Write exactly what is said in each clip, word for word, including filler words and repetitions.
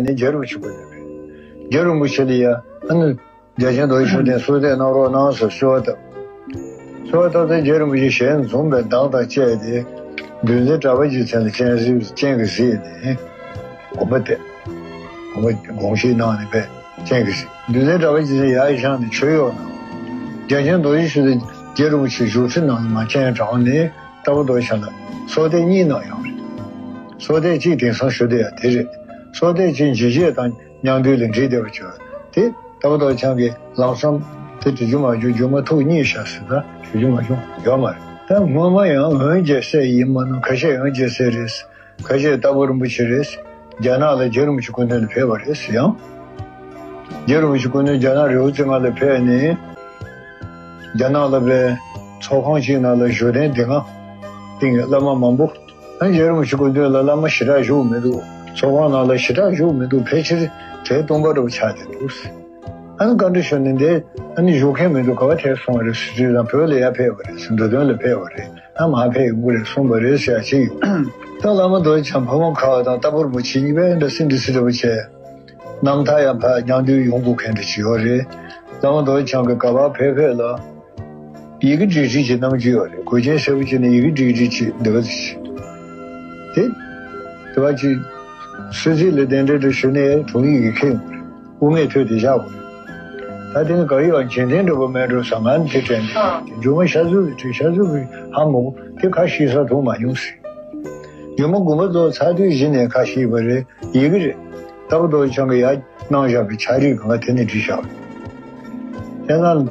ནས་རྒྱལ་བ་རིན་པོ་ཆེ་སྐུ་མདུན་ནས། རྒྱལ་བ་རིན་པོ་ཆེ་ལ་ཡ་ཨ་ནི་རྒྱལ་ཆེན་རྡོ་རྗེ་ཤུགས་ལྡན་གསོལ་འདེབས་གནང་རོགས་གནང་ཟེར་གསོལ་བ་བཏབ། གསོལ་བ་བཏབ་ཚེ་རྒྱལ་བ་རིན་པོ་ཆེ་ཞལ་འཛུམ་པའི་མདངས་དང་བཅས་ཏེ། འདུལ་འཛིན་གྲགས་པ་རྗེ་མཚན་ལ་སྤྱན་གཟིགས་སྤྱན་གྱིས་གཟིགས་ནས་དགོངས་པ་གཏད། དགོངས་པ་དགོངས་བཞེས་གནང་ནས་པས་སྤྱན་གྱིས་གཟིགས། འདུལ་འཛིན་གྲགས་པ་རྗེ་མཚན་ཡར་བཞེངས་ནས་མཆོད་གཡོག་གནང་། རྒྱལ་ཆེན་རྡོ་རྗེ་ཤུགས་ལྡན་རྒྱལ་བ་རིན་པོ་ཆེ་བཞུགས་ཁྲི་ནང་ལ་མར་སྤྱན་དྲངས་ནས། རྟ་ཕོ་རྡོ་རྗེ་འཆང་ལ་གསོལ་འདེབས་གཉིས་གནང་ཡོད་རེད། གསོལ་འདེབས་གཅིག་དེང་སང་ཞུ་བསྡད་ཡ་དེ་རེད། གསོལ་འདེབས་གཅིག་འཇིགས་བྱེད་དང་མཉམ་འདུས་ལ་འགྲིག་བསྡད་པ་བྱུང་། དེ་རྟ་ཕོ་རྡོ་རྗེ་འཆང་གིས་ལམ་སང་དེ་འབྲི་རྒྱུ་མ་བྱུང་། རྒྱུ་མ་ཐུག་གཉིད་ཤར་ཟེར། ད་ཞུ་རྒྱུ་མ་བྱུང་། ཡོད་མ་རེད། ད་སྔོན་མ་ཡང་འོན་རྒྱལ་སྲས་ཡིན་མ་གནང་། ཁ་ཤས་འོན་རྒྱལ་སྲས་རེད། ཁ་ཤས་རྟ་ཕོ་རིན་པོ་ཆེ་རེད། རྒྱ་ནག་ལ་རྒྱལ་བ་རིན་པོ་ཆེ་སྐུ་མདུན་ལ་ཕེབས་པ་རེད་ཟེར་ཡང་། རྒྱལ་བ་རིན་པོ་ཆེ་སྐུ་མདུན་རྒྱ་ནག་རི་བོ་རྩེ་ལྔ་ལ་ཕེབས་ནས། རྒྱ་ནག་ལ་པའི་ཚོགས་ཁང་གཅིག་ནང་ལ་བཞུགས་གདན་སྡེ་ལྔ་བཏིང་བླ་མ་མང་པོ། ཨ་རྒྱལ་བ་རིན་པོ་ཆེ་སྐུ་མདུན་ལ་བླ་མ་ཞེ་དྲག་བཞུགས་མི་འདུག་ཚོགས་ཁང་ནང་ལ་ཞེ་དྲག་བཞུགས་མི་འདུག་ཕལ་ཆེར་གྲལ་སྟོང་པ་འདྲ་བོ་ཆགས་བསྡད་འདུག་ཨ་ནི་བཀའ་འདྲི་ཞུས་ནས་འདི་ཨ་ནི་བཞུགས་མཁན་མི་འདུག་ག་པར་ཐད་སོང་བ་རེད་ཟེར་དུས་ཙང་། བོད་ལ་ཡར་ཕེབས་པ་རེད་ཟེར། འགྲོ་དོན་ལ་ཕེབས་པ་རེད། ཨ་མར་ཕེབས་ཡོང་གི་རེད་གསུངས་པ་རེད་ཟེར་ཡ་ཅིག་ཡོད། ད་བླ་མ་རྡོ་རྗེ་འཆང་ཕ་བོང་ཁ་བ་དང་རྟ་ཕོ་རིན་པོ་ཆེ་གཉིས་པས་འདྲ་སེ་འདྲི་སེ་འདྲ་བོ་བྱས། རྣམ་ཐར་ཡང་ཕར་མཉམ་འདུས་ཡོང་དགོས་མཁན་དེ་ཅིག་ཡོད་རེད། བླ་མ་རྡོ་རྗེ་འཆང་གི་ག་པར་ཕེབས་ཕེབས་ལ། ཡི་གེ་འབྲི་འབྲི་ཅིག་གནང་རྒྱུ་ཡོད་རེད། གོས་ཆེན་སེར་པོ་ཅིག་ནས་ཡི་གེ་འབྲི་འབྲི་ཅིག་འདི་ག་ཅིག་དེ། དེ་བ་ཅིག་སུད་སི་ལ་གདན་འདྲེན་འདྲ་ཞུ་ནས་དྲུང་ཡིག་གི་ཁེངས་པ་རེད། དབུ་མེད་ཐོད་དེ་བཞག་པ་རེད། ད་དེ་ནི་ག་ཡོད་འཇིག་རྟེན་འདྲ་པོ་མེད་འགྲོ་ཟ་ང་དེ་དྲན་ཏེ། རྒྱུ་མ་ཤ་ཟུག་གི་བྲིས། ཤ་ཟུག་གི་ཧ་མོ་དེ་ཁ་ཤེས་ས་ཐུག་མ་མྱོང་ཟེར། རྒྱུ་མ་དགུ་པ་ཚོ་ཚར་དུས་གཞི་ནས་ཁ་ཤེས་པ་རེད། ཡི་གེ་རེད། རྟ་ཕོ་རྡོ་རྗེ་འཆང་གི་ཡར་གནང་བཞག་པའི་ཕྱག་བྲིས་གང་ག་དེ་ནས་བྲིས་བཞག་པ་རེད།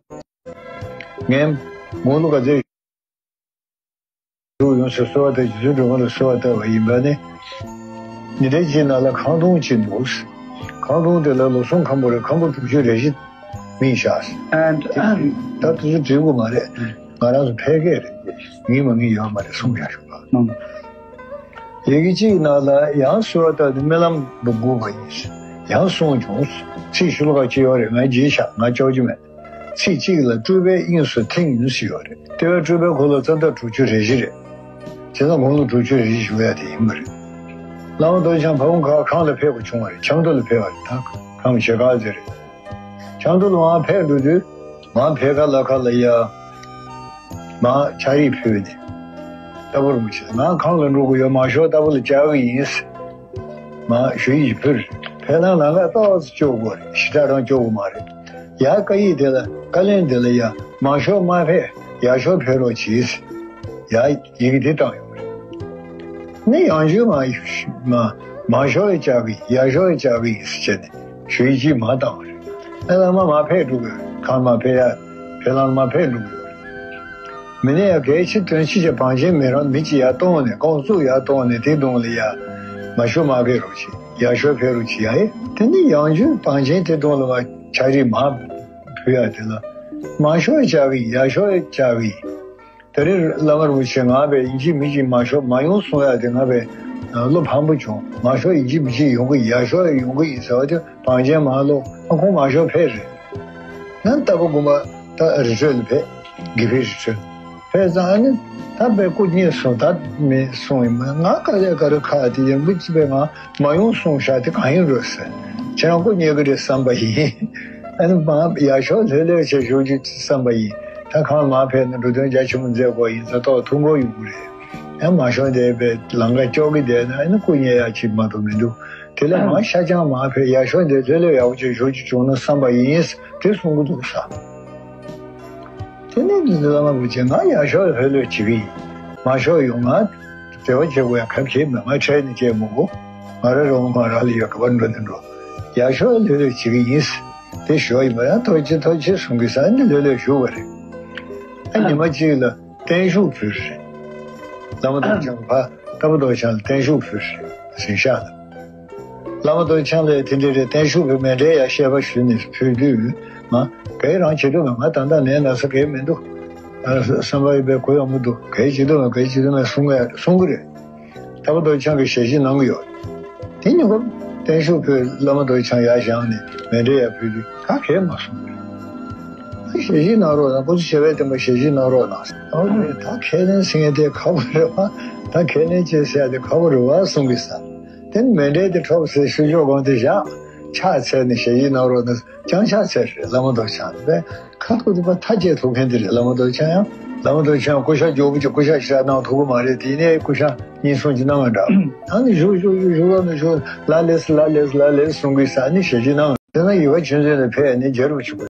དེ་ན་ངས་དགུང་ལོ་ག་ཚོད་འགྲོ་ཡོང་ཟེར་གསོལ་བ་བཏབ། རྗེ་བཙུན་སྒྲོལ་མ་ལ་གསོལ་བ་བཏབ་པ་ཡིན་པ་ནི། ཉིན་དེ་གཅིག་ནང་ལ་ཁང་སྟོང་གཅིག་འདུག་ཁང་སྟོང་དེ་ལ་ལོ་གསུམ་ཁམ་བུ་རེ་ཁམ་བུ་དྲུག་ཅུ་རེ་བཞི་སྨིན་བཞག་ཟེར། And ད་དུས་ཚོད་འགྲིག་གི་མ་རེད། ང་རང་ཚོ་ཕལ་སྐད་རེད། ཡིན་མ་ངེས་ཡོད་མ་རེད་གསུངས་བཞག་ཞུ་བ། ཡི་གེ་གཅིག་ནང་ལ་ཡང་གསོལ་བ་བཏབ་སྟེ་རྨི་ལམ་དུ་སྒུག་པ་ཡིན། ཡང་གསུངས་བྱུང་། ཚིག་ཤོ་ལོ་ཀ་གཅིག་ཡོད་རེད། ང་བརྗེད་ཤག་ང་ལྕོགས་ཀྱི་མེད། ཚིག་གཅིག་ལ་སྤྲུལ་པའི་དབྱིངས་སུ་ཐིམ་ཟེར་ཡོད་རེད། ལྟེ་བའི་སྤྲུལ་པའི་འཁོར་ལོ་རྩ་ཟླ་དྲུག་ཅུ་རེ་བཞི་རེད། བྱས་ཙང་དགུང་ལོ་དྲུག་ཅུ་རེ་བཞི་བཞུགས་ཡ་དེ་ཡིན་པ་རེད། བླ་མ་རྡོ་རྗེ་འཆང་ཕ་བོང་ཁ་ཁང་ལ་ཕེབས་དགོས་བྱུང་བ་རེད། ཆབ་མདོ་ལ་ཕེབས་པ་རེད། ད་ཁང་བྱེ་ཁ་ཟེར་རེད། ཆབ་མདོ་ལ་མར་ཕེབས་འགྲོ་དུས་མར་ཕེབས་ཁ་ལ་ཁ་ལ་ཡ། མར་ཕྱག་བྲིས་ཕུལ་ནས། རྟ་ཕོ་རིན་པོ་ཆེ་ང་ཁང་ལ་འགྲོ་དགོས་ཡོད། མང་ཤོས་རྟ་ཕོ་ལ་བཅར་གི་ཡིན། མར་ཞུ་ཡིག་ཅིག་ཕུལ། ཕེབས་ལམ་ལམ་ཁ་ཏོག་ཙམ་སྐྱོ་དགོས་རེད། ཞེ་དྲག་རང་སྐྱོ་དགོས་མ་རེད། ཡར་བཀའ་ཡིག་དེ་ལ་བཀའ་ལན་དེ་ལ་ཡ། མང་ཤོས་མར་ཕེབས། ཡར་ཤོས་ཕེབས་རོགས་གྱིས། ཡ་ཡི་གེ་འདི་བཏང་ཡོད་རེད། ནི་ཡང་ཞུ་མ་མ་མང་ཤོས་ལ་བཅར་གི་ཡར་ཤོས་ལ་བཅར་གི་ཡིན་ཟེར་བྱས་ནས་ཞུ་ཡིག་ཅིག་མར་བཏང་བ་རེད། ཨ་བླ་མ་མར་ཕེབས་འགྲོ་གི་ཡོད། ཁང་མར་ཕེབས་ཡ། ཕེབས་ལམ་མར་ཕེབས་འགྲོ་གི་ཡོད་རེད། མི་ནི་ཡ་གལ་ཆེ་དོན་ཆེ་ཆེ་བང་ཆེན་མི་རང་མི་གཅིག་ཡར་གཏོང་ནས་ཁོང་ཚུགས་ཡར་གཏོང་ནས་དེ་གདོང་ལ་ཡ། མང་ཤོས་མར་ཕེབས་རོགས་གྱིས། ཡར་ཤོས་ཕེབས་རོགས་གྱིས་ཡ། ཨེ་དེ་ནི་ཡང་ཞུ་བང་ཆེན་དེ་གདོང་ལ་མར་ཕྱག་བྲིས་མར་ཕུལ་ཡ་དེ་ལ། མང་ཤོས་བཅར་གི་ཡར་ཤོས་བཅར་གི། དེ་རིང་བླ་མ་རིན་པོ་ཆེ་ང་བས་ཡིན་གཅིག་མིན་གཅིག་མང་ཤོས་མ་ཡོང་གསུང་ཡ་དེ་ང་བས་བློ་ཕམ་པོ་བྱུང་། མང་ཤོས་ཡིན་གཅིག་མིན་གཅིག་ཡོང་གི་ཡར་ཤོས་ཡོང་གི་ཡིན་ཟེར་བ་དེ་བང་ཆེན་མར་ལོག་ཨ་ཁོང་མང་ཤོས་ཕེབས་རེད། ཡང་རྟ་ཕོ་དགོན་པ་ད་རི་ཁྲོད་ལ་ཕེབས། དགེ་འཕེལ་རི་ཁྲོད་ཕེབས་ཙང་ཨ་ནི་ད་དཔེ་སྐུ་མཉེལ་སོང་། ད་མེད་གསུང་ཡིན་མ་ང་ག་ལེ་ག་རེ་ཁ་དེ་ཡང་མི་གཅིག་པས་ང་མ་ཡོང་གསུང་ཤག་དེ་གང་ཡིན་རོ་ཟེར། ཁྱེད་རང་སྐུ་མཉེལ་གི་རེད་བསམ་པ་ཡིན། ཨ་ནི་མ་ཡར་ཤོག་ལྷོད་ལྷོད་བྱས་བཞུགས་རྒྱུ་བསམ་པ་ཡིན། ད་ཁང་མར་ཕེབས་ན་འགྲོ་དོན་རྒྱ་ཆེན་པོ་མཛད་དགོས་ཡིན་ཙང་ཏོག་ཐུགས་འཁོར་ཡོང་གི་རེད། ཡང་མ་ཤོག་འདས་པའི་ལམ་ཁ་ཀྱོག་གི་བསྡད་ན་ཨ་ནི་སྐུ་མཉེལ་ཡག་ཅིག་མ་གཏོགས་མི་འདུག་དེ་ལས་མ་ཤ་ཆང་མར་ཕེབས་ཡར་ཤོག་འདས་ལྷོད་ལྷོད་ཡག་པོ་བྱས་བཞུགས་རྒྱུ་བྱུང་ན་བསམ་པ་ཡིན། དེ་གསུང་གི་འདུག་ས། དེ་ནས་འདི་བླ་མ་རིན་པོ་ཆེ་ང་ཡར་ཤོག་ལྷོད་ལྷོད་བྱེད་ཀྱི་ཡིན། མར་ཤོག་ཡོང་ང་འབྲེལ་བ་བྱེད་དགོས་ཡ་ག་བྱེད་མེད། ང་ཁྲལ་ནི་བྱེད་མི་དགོས། ང་རང་རང་ང་རང་ལ་ཡ་ག་པར་འགྲོ་ནི་འགྲོ། ཡར་ཤོག་ལྷོད་ལྷོད་བྱེད་ཀྱི་ཡིན། དེ་ཞོག་ཡིན་པ་ཡང་ཐུགས་རྗེ་ཐུགས་རྗེ་གསུང་གི་ས་འདི་ལྷོད་ལྷོད་བཞུགས་པ་རེད། ཨ་ཉི་མ་གཅིག་ལ་བརྟན་བཞུགས་ཕུལ་རེད། བླ་མ་རྡོ་རྗེ་འཆང་ཕ་རྟ་ཕོ་རྡོ་རྗེ་འཆང་ལ་བརྟན་བཞུགས་ཕུལ་རེད། ཟིང་ཤག་ལ། བླ་མ་རྡོ་རྗེ་འཆང་ལ་དེ་འདྲ་རེད། བརྟན་བཞུགས་ཕུལ་མཎྜལ་ཡ་བཤད་པ་ཞུས་ནས་ཕུལ་དུས་མ་གའི་རང་བྱེད་དུ་མེད། ང་ད་ལྟ་ནད་ན་ས་གའི་མི་འདུག་ཨ་བསམ་པ་ཡོད་པའི་གུ་ཡངས་པོ་འདུག་གའི་བྱེད་དུ་མེད། གའི་བྱེད་དུ་མེད་གསུང་གི་གསུང་གི་རེད། རྟ་ཕོ་རྡོ་རྗེ་འཆང་གིས་ཞལ་བཞེས་གནང་གི་ཡོད། དེ་ཉིན་ཁོ་བརྟན་བཞུགས་ཕུལ། བླ་མ་རྡོ་རྗེ་འཆང་ཡར་བཞེངས་ནས་མཎྜལ་ཡར་ཕུལ་དུས་ད་གས་མ་གསུངས། ད་ཞལ་བཞེས་གནང་རོགས་གནང་། སྐུ་ཚེ་ཞབས་པད་བརྟན་པོ་ཞལ་བཞེས་གནང་རོགས་གནང་ཟེར། ཨོ་ད་ཁས་ལེན་ཟེར་མཁན་དེ་ཁག་པོ་རེད་བ། ད་ཁས་ལེན་བྱེད་ཟེར་ཡ་དེ་ཁག་པོ་རེད་བ་གསུང་གི་ས། དེ་ནི་མཎྜལ་དེ་ཁྲོབ་ཟེར་ཤུ་ཤོ་གང་དེ་བཞག་ཕྱག་འཚལ་ནས་ཞལ་བཞེས་གནང་རོགས་གནང་། ཀྱང་ཕྱག་འཚལ་རེད། བླ་མ་རྡོ་རྗེ་འཆང་དེ་ཁ་ཐུག་དེ་པ་མཐའ་བཅད་ཐུབ་མཁན་དེ་རེད། བླ་མ་རྡོ་རྗེ་འཆང་ཡང་། བླ་མ་རྡོ་རྗེ་འཆང་སྐུ་ཤ་མགྱོགས་པོ་ཅིག་སྐུ་ཤ་ཞེ་དྲག་གནང་ཐུབ་ཀྱི་མ་རེད། དེ་ནས་སྐུ་ཤ་གཉིས་གསུམ་ཅིག་གནང་བ་འདྲ། ཨ་ནི་བཞུགས་བཞུགས་བཞུགས་བཞུགས་རོགས་གནང་། བཞུགས་ལ་ལས་ལ་ལས་ལ་ལས་གསུང་གི་ས་ནི་ཞལ་བཞེས་གནང་། དེ་ན་ཡུལ་པ་ཆོས་འཛིན་ལ་ཕེབས་ནས་རྒྱལ་རབས་ཆུ་